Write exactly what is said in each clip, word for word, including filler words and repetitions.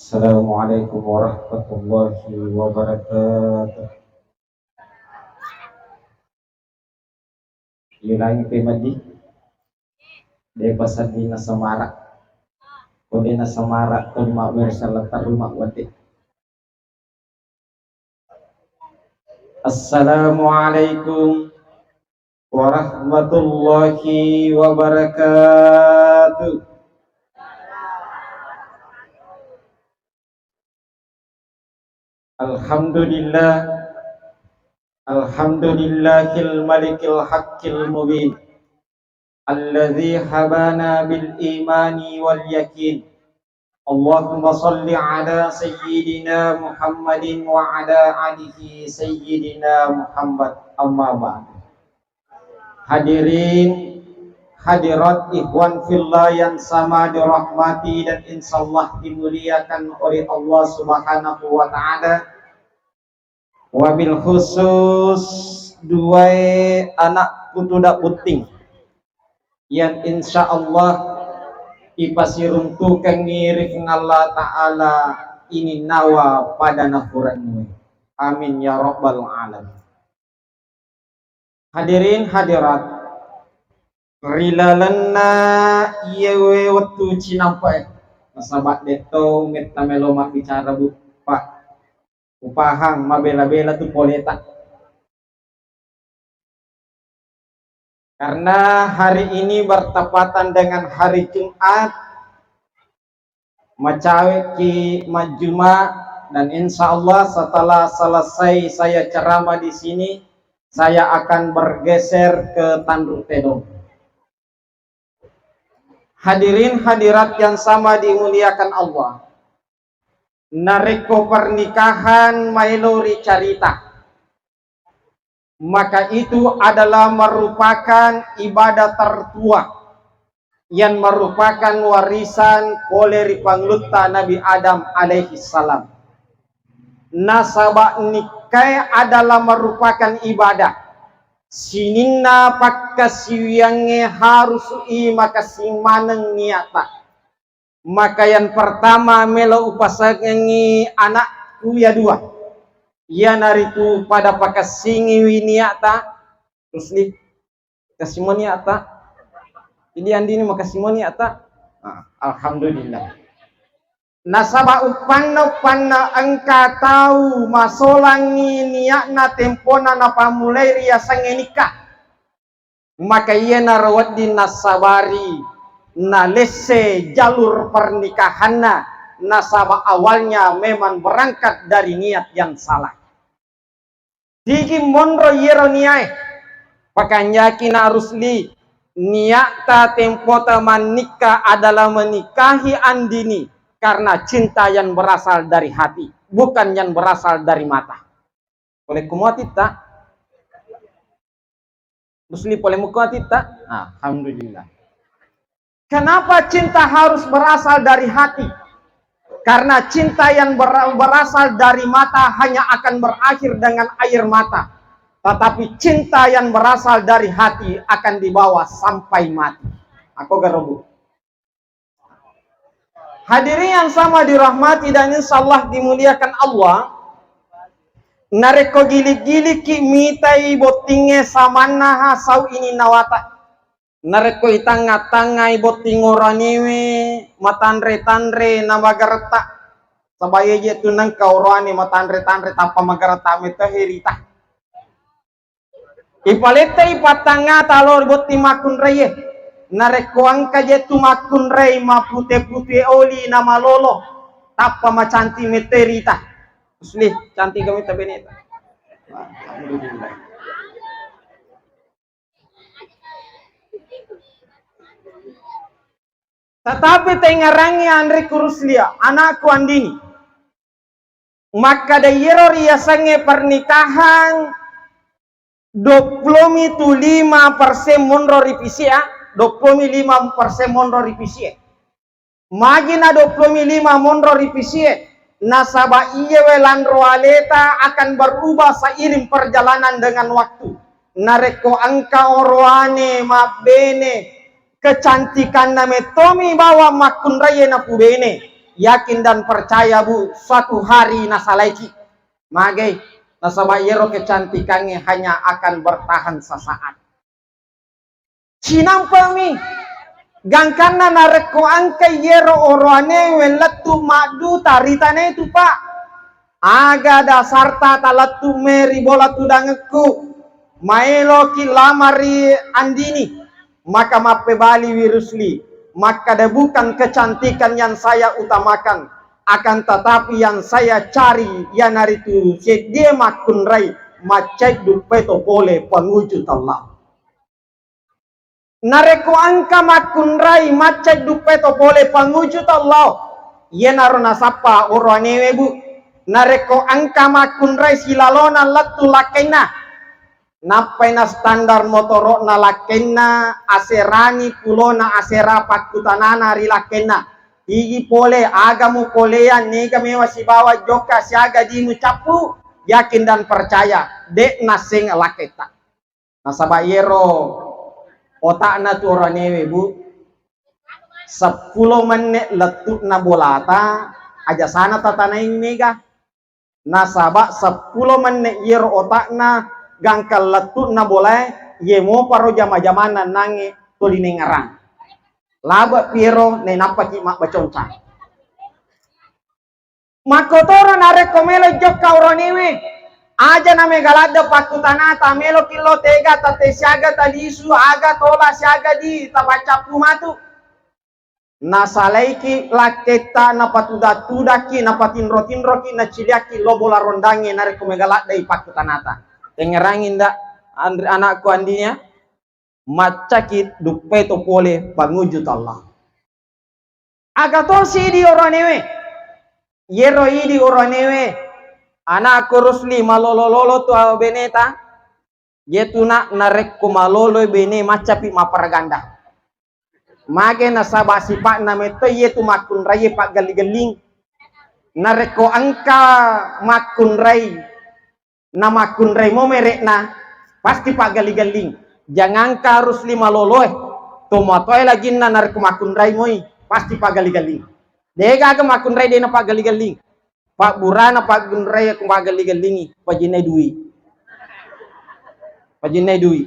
Assalamualaikum warahmatullahi wabarakatuh. Ilangi pemadi. De pasaddi nasamara. Kode nasamara, kode mabere salah terima wate. Assalamualaikum warahmatullahi wabarakatuh. Alhamdulillah. Alhamdulillahil malikil haqqil mubin. Alladzi habana bil imani wal yakin. Allahumma salli ala sayyidina Muhammadin wa ala alihi sayyidina Muhammad. Amma ba'du. Hadirin hadirat, ikhwan fillah yang sama dirahmati dan insyaallah dimuliakan oleh Allah Subhanahu wa taala. Wabil khusus duae anakku tuda butting yang insyaallah ipasiruntukengngi ri Puang Allah Ta'ala ininnawa pada nafurannu. Amin ya rabbal alamin. Hadirin hadirat, ri lalenna iyewe wettu cinampae, nasaba detto metta melo mabbicara, Bu, Pak. Upahang mabela-bela tu poleta. Karena hari ini bertepatan dengan hari Jumat, macaweki majjuma, dan insya Allah setelah selesai saya ceramah di sini, saya akan bergeser ke Tanru Tedong. Hadirin hadirat yang sama dimuliakan Allah, narekko pernikahan maelo ricarita, maka itu adalah merupakan ibadah tertua yang merupakan warisan pole ri pangulutta Nabi Adam alaihi salam. Nasaba nikkae adalah merupakan ibadah. Sininna pakkasiwiangnge harus i makessing maneng niatta. Maka yang pertama melo upasengengngi anakku ya dua. Iyanaritu pada pakessingiwi niatta. Rusli, makessing mo niatta. Jadi andini makessing mo niatta. Ah, alhamdulillah. Nasaba uppanna-uppanna engka tau masolangngi niatna tempona napammulai riasengnge nikah. Maka iyanaro wedding nassabari nalesse jalur pernikahanna, nasaba awalnya memang berangkat dari niat yang salah. Tigi monro iyero niae. Pakanjaki na Rusli, niatta tempota mannikka adalah menikahi Andini karena cinta yang berasal dari hati, bukan yang berasal dari mata. Pole ko mua titta? Rusli, pole muko titta? Alhamdulillah. Kenapa cinta harus berasal dari hati? Karena cinta yang ber-, berasal dari mata hanya akan berakhir dengan air mata. Tetapi cinta yang berasal dari hati akan dibawa sampai mati. Aku garobu. Hadirin yang sama dirahmati dan insya Allah dimuliakan Allah, narekko gilik-gilikki mitai bottingnge samannaha sau ini nawata. Narekko itangnga-tangngai botting oroanewe matanre-tanre na magaretta, saba iye je tu nengka oroane matanre-tanre tappa magaretta metohe rita. Ipalette'i pattangngata lao ri botting makkunraie. Narekko engka je tu makkunrai mapute-pute oli na malolo, tappa macantik mette rita. Rusli, cantik kami ta beneta. Alhamdulillah. Tetapi tengngerangngi anrekku Ruslia, anakku Andini. Makkeda iyero riasengnge pernikahan, dua puluh mi tu lima persen monro ri pisia, dua puluh mi lima persen monro ri pisia. Magi na dua puluh mi lima monro ri pisie, nasaba iyewe lanro aleta akan berubah seiring perjalanan dengan waktu. Narekko engka oroane mabbene, kecantikanna mettomi bawang makkunraie napubene. Yakin dan percaya, Bu, suatu hari nasalaiki. Magai, nasaba iyaro kecantikangnge hanya akan bertahan sesaat. Sinampami, gangkanna narekko engka iyaro oroanewe lettu madduta ri tanae tu, Pak. Aga dasarta talettu me ri bola tudangekku? Maeloki lamari Andini, maka mappebaliwi Rusli, makkada, "Bukan kecantikan yang saya utamakan, akan tetapi yang saya cari iyanaritu seddie makkunrai, maccai duppe to pole panguju tallau." Narekko engka makkunrai maccai duppe to pole panguju tallau, iyanaro nasappa oroanewe, Bu. Narekko engka makkunrai silalona lettu lakkainna, nappai na standar motoro'na lakkainna, aserani pulona asera pakkutanana ri lakkainna. Igi pole, aga mupoleang, nega mewa sibawa jokka, siaga di mucappu, yakin dan percaya, de' nasseng lakkaitta. Nasaba iyero otakna tu oroanewe, Bu, seppulo menne' lettu'na bolata, aja sana tatanai mega. Nasaba seppulo menne' iyero otakna gangka lettu'na bolae, iye moparo jama-jamanna nangnge toli nengngerang. Labe' piero nainappaki mabbaconcang. Makkotoro narekko melo jokka oroanewe, aja na mega ladde pakkutanata, meloki lo tega, tette siaga talisu, aga tola siaga di tapaccappu matu. Nasalaiki lakketta, napatuda-tudakki, napatinro-tinroki, naciliakki lo bola rondangnge narekko mega laddei pakkutanata. Tengngerangi nda, anre-, anakku Andinia, maccaki duppe to pole panguju tallau. Aga tosi idi oroanewe? Iyero idi oroanewe, anakku Rusli, malolo-lolo tu awa beneta. Iyetu nak, narekko maloloi bene, maccapi mapparaganda. Mage nasaba sipa'na metto iyetu makkunraie paggelli-gelling. Narekko engka makkunrai namakkunrai mo mere'na, pasti paggelli-gelling. Jangangka Rusli maloloe, tomatoae lajinna narekko makkunrai moi, pasti paggelli-gelling. Degaga makkunrai de napaggelli-gelling. Pabburana pakkunrai ko paggelli-gellingi, pajinnai dui. Pajinnai dui.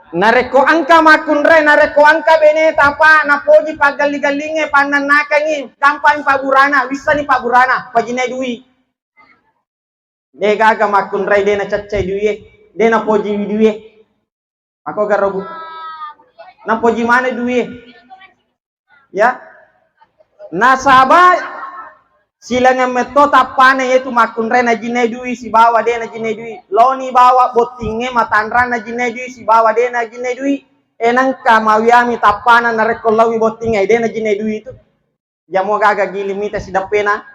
Narekko engka makkunrai, narekko engka bene tapa napoji paggelli-gellingnge, pannannakengngi, gampang pabburana, wissani pabburana, pajinnai dui. Degaga makkunrai de nacaccai duie, de napoji duie. Ako garo, Bu? Napoji maneng duie. Ya. Nasaba silengeng metto tappana iyetu makkunrai najinnai dui sibawa de najinnai dui. Loni bawa bottingnge matanrang najinnai dui sibawa de najinnai dui. E nengka mawiami tappana narekko laowi bottingnge de najinnai dui itu. Jamo gaga giling mita sidappena,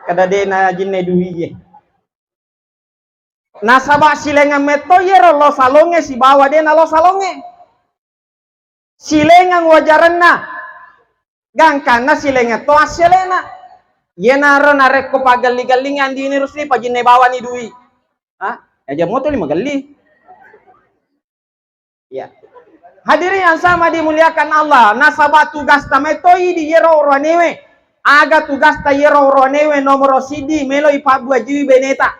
kada de najinnai dui iye. Nasaba silengeng metto iyero lo salongnge sibawa de nalo salongnge. Silengeng wajarenna, gangkanna silengeng to asselena. Iyenaro narekko paggelli-gellingi Andini Rusli, pajinnai bawani dui. Ha? Aja moto li magelli. Ya. Hadirin yang sama dimuliakan Allah, nasaba tugasta metto idi iyero oroanewe. Aga tugasta iyero oroanewe? Nomoro siddi, meloi pabbuajiwi beneta.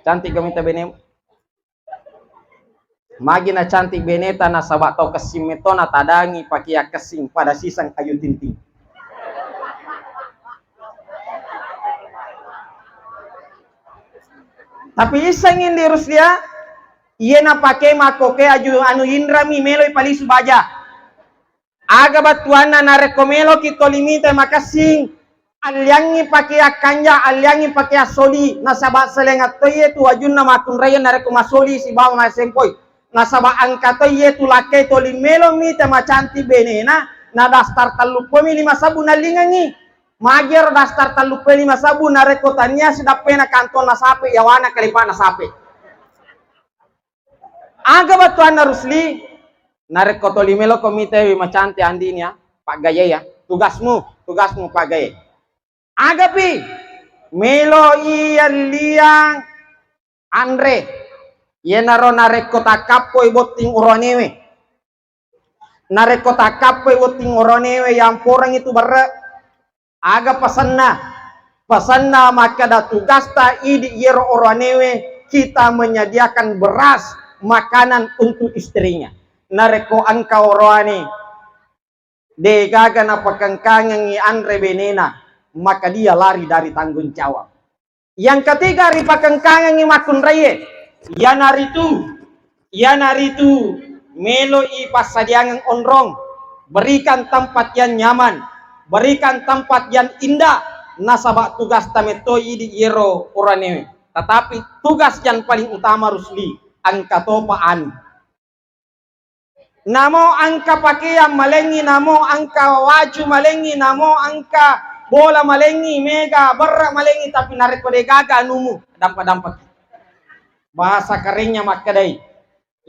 Cantik gomita benemu. Magi na cantik beneta, nasaba tau kessing metto natadangi pakeang kessing pada siseng Ayu Ting Ting. Tapi iseng Andi Ruslia, iye napake makkoke aju anu inrami meloi palisu baja. Aga battuanna narekko meloki toli mita makessing, alliangngi pakeang kanja, alliangngi pakeang soli, nasaba selengeng to iye tu wajunna makkunraie narekko masoli sibawa massempoi. Nasaba engka to iye tu lakkai toli melo mita macantik benena, na daftar telluppomi lima sabbu nallingengngi. Magi ero daftar telluppo lima sabbu narekko tania sidappena kantonna sape, yawana kalipana sape. Aga battuanna Rusli, narekko toli meloko mita macantik Andini ya, paggayae ya. Tugasmu, tugasmu paggayae. Agapi melo iyalliang anre, iyanaro narekko takkappoi botting oroanewe. Narekko takkappoi wetting oroanewe yamporengngi tu berre, aga pesenna? Pesenna makkeda tugasta idi yero oroanewe, kita menyediakan beras, makanan untuk istrinya. Narekko engka oroane degaga napakengkangengngi anre benena, maka dia lari dari tanggung jawab. Yang ketiga, ripakengkangengngi makkunraie, iyanaritu, iyanaritu meloi passadiangeng onrong, berikan tempat yang nyaman, berikan tempat yang indah, nasaba tugasta mettoi idi yero oroanewe. Tetapi tugas yang paling utama, Rusli, engka topa anu. Namo engka pakeang malengngi, namo engka waju malengngi, namo engka bola malengngi, mega berre malengngi, tapi narekko degaga anumu, dampa-dampaki. Bahasa kerennya makkedai,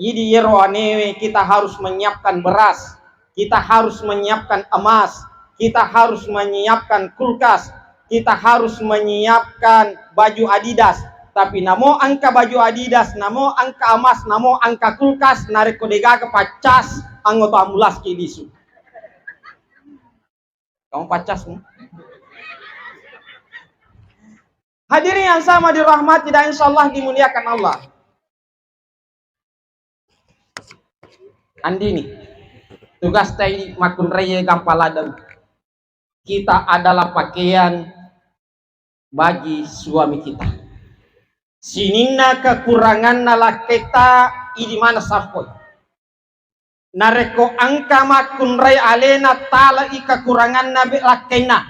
idi yero anewe kita harus menyiapkan beras, kita harus menyiapkan emas, kita harus menyiapkan kulkas, kita harus menyiapkan baju Adidas. Tapi namo engka baju Adidas, namo engka emas, namo engka kulkas, narekko degaga paccas, anggota ambulans ki lisu. Kamu paccasmu. Hadirin yang sama dirahmati dan insyaallah dimuliakan Allah. Andini, tugastai makkunraie gampang ladang. Kita adalah pakaian bagi suami kita. Sininna kekuranganna lakketta idi mana sampoi. Narekko engka makkunrai alena talai kekuranganna be-, lakkainna,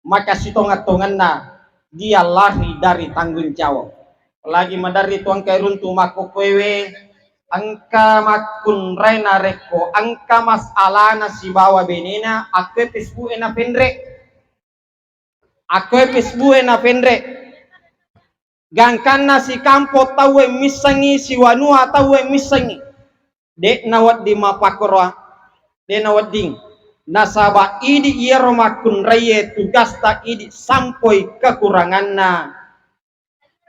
maka sitonga-tonganna dia lari dari tanggung jawab. Apalagi maderri tu engka iruntu makkokkoewe, engka makkunrai narekko engka masalana sibawa benena, akkoe Facebook e napenre. Akkoe Facebook e napenre. Gangkanna sikampo tauwe missengngi, siwanua tauwe missengngi. De'na wedding mappakkoroa, de'na wedding. Nasaba idi iyaro makkunraie tugasta idi sampoi kekuranganna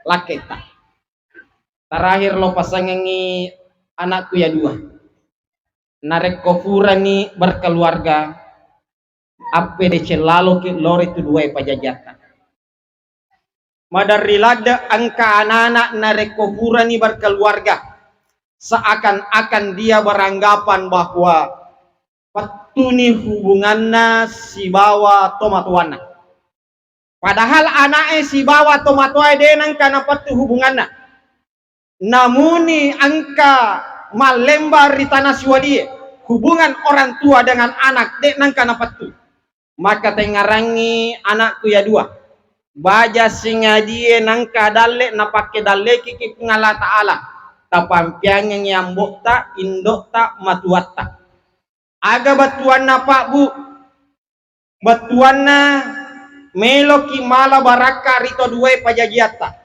lakketta. Terakhir lo pasangengngi anakku ya dua. Narekko furani berkeluarga, appedeceng laloki lori tu duae pajajiatta. Maderri ladde engka anana narekko furani berkeluarga, seakan-akan dia beranggapan bahwa pettuni hubunganna sibawa tomatoanna. Padahal ana'e sibawa tomatoae de nengka napettu hubunganna. Namuni engka mallemba ri tana siwalie, hubungan orang tua dengan anak de nengka napettu. Maka tengngarangngi anakku ya dua. Baja singadie nengka dalle napakke dallekiki Puang Allah Ta'ala. Tapampiangengngi ambo'ta, indo'ta, matuatta. Aga bettuanna, Pak, Bu? Bettuanna meloki mala barakka ri to duae pajajiatta.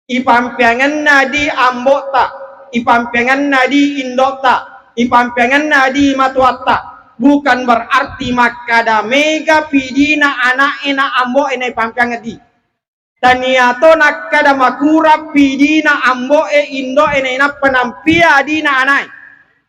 Ipampeangenna di ambo'ta, ipampeangenna di indo'ta, ipampeangenna di matuatta. Bukan berarti makkada mega pidina ana'e na ambo'e na ipampeangeng di. Tania to nakkada makurang pidina ambo'e, indo'e, nainappa nampia adina anae.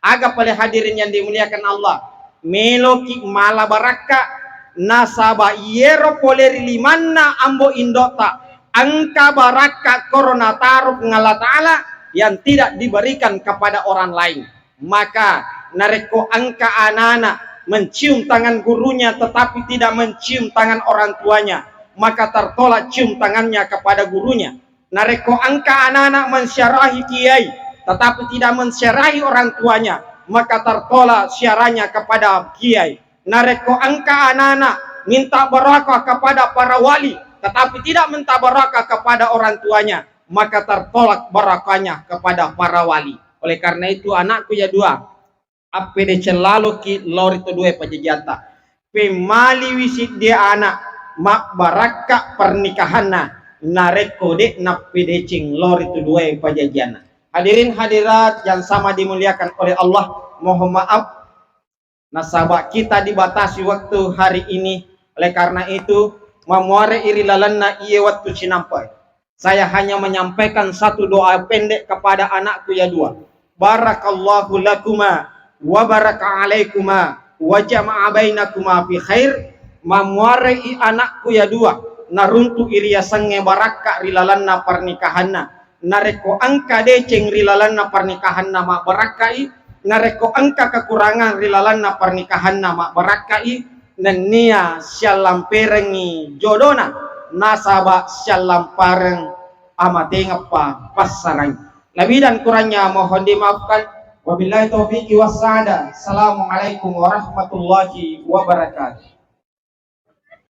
Aga pale hadirin yang dimuliakan Allah, meloki mala barakka, nasaba iyero pole ri limanna ambo indo'ta engka barakka koro nataro Puang Allah Ta'ala yang tidak diberikan kepada orang lain. Maka narekko engka anana mencium tangan gurunya tetapi tidak mencium tangan orang tuanya, maka tertolak cium tangannya kepada gurunya. Narekko engka anana mensyarahi kiai tetapi tidak mensyarahi orang tuanya, maka tertolak syaratnya kepada kiai. Narekko engka anana minta barakah kepada para wali tetapi tidak minta barakah kepada orang tuanya, maka tertolak barakahnya kepada para wali. Oleh karena itu, anakku ya dua, appedeceng laloki lao ri to duae pajajiatta. Pemmaliwi siddi ana mabbarakka pernikahanna narekko de nappedeceng lao ri to duae pajajianna. Hadirin hadirat yang sama dimuliakan oleh Allah, mohon maaf nasaba kita dibatasi waktu hari ini. Oleh karena itu, mamuare iri lalenna iye waktu cinampai. Saya hanya menyampaikan satu doa pendek kepada anakku ya dua. Barakallahu lakuma wa baraka alaikuma wa jama'a bainakuma fi khair, mammuarai anakku ya dua, naruntu'i riasengnge barakka ri lalenna pernikahanna. Narekko engka deceng ri lalenna pernikahanna mabbarakkai, narekko engka kekurangan ri lalenna pernikahanna mabbarakkai, nennia siallamperengngi jodona, nasaba siallampareng amatengeppa passarai. Lebih dan kurangnya mohon dimaafkan. Wabillahi taufiq wassa'adah. Assalamualaikum warahmatullahi wabarakatuh.